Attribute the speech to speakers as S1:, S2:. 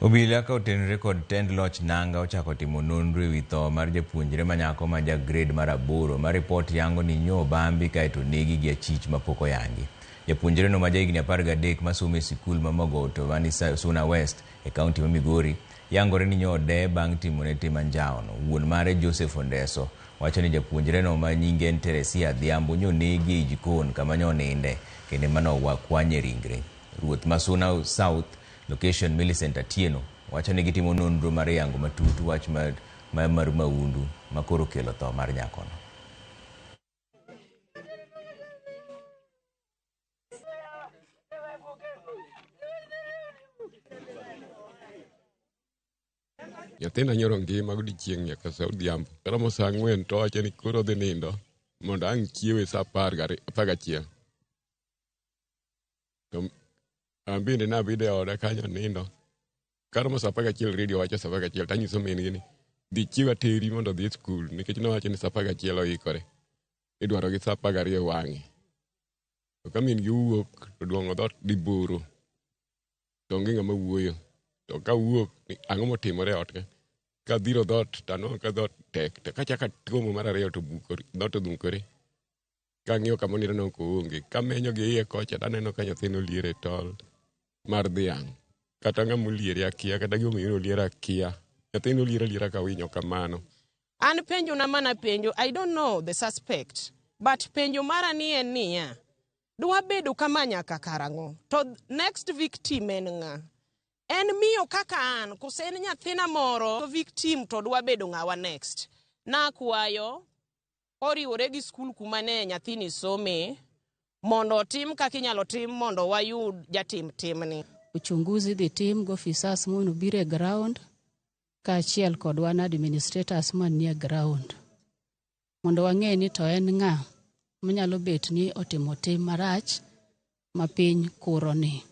S1: Obila ka otenore kod tend loch Nanga ochako timo nonro ewi tho mar japuonjre manyako ma ja grade mar 8 ma ripot yango ni nyo obambi kaeto onegi gi achich mapok oyangi. Japuonjre no ma jahigni 13 masomo e sikul ma Magoto mani Suna West e kaunti ma Migori yangore ni nyo ode bang' timone tim anjawono. Wuon mare Joseph Ondeso wacho ni japuonjre no ma nyinge en Teresia Adhiambo nyo onegi ei jikon kama nyo oninde kendo ema nokwanye ringre. Ruoth ma Suna South Location Millicent Atieno wacho ni gitimo nonro mar yango matut wach mar maundu ma koro okelo tho mar nyakono.
S2: Nyathina nyoro ngima godiechieng' nyaka sa odhiambo. Karomo sa 4 to owacho ni koro odhi nindo mondo ang' chiewe sa 11. To an bende nabedo e oda kanyo nindo. Karomo sa 11 redio wacho sa 11 tanyiso min gi ni dhi chiew ateri mondo odhi e skul nikech nowacho ni sa 11 oikore. Idwaro gi sa 12 wang'e. To ka min gi owuok to duong'o dhoot diboro. To onge ng'ama wuoyo. To ka wuok ni ang'o motimore e ot ka? Kadhiro dhoot to anwang'o ka dhoot tek. To kachako atuomo mar ariyo to dhoot odhungore. Kang'iyo kama onindo no koonge. Kamenyo gi iye kocha to aneno ka nyathino oliero e tol mar dhiang'. Kata ng'ama oliere akia, kata gimomiyo oliere akia. Nyathino oliere aliera ka winyo kamano.
S3: An penjo na mana penjo, I don't know the suspect, but penjo mara ni en niya, dwa bedo kama nyaka karang'o? To next victim en ng'a? En miyo kaka an, kose en nyathina moro victim to dwa bedo ng'awa next? Nakwayo oriwore gi skul kuma ne nyathini some mondo otim kaka inyalo tim mondo wayud jatim timni.
S4: Uchunguzi dhi tim gi ofisas mondo obiro e ground kaachiel kod wan administrators manie ground mondo wang'e ni to en ng'a manyalo bet ni otimo tim marach ma piny kuro ni.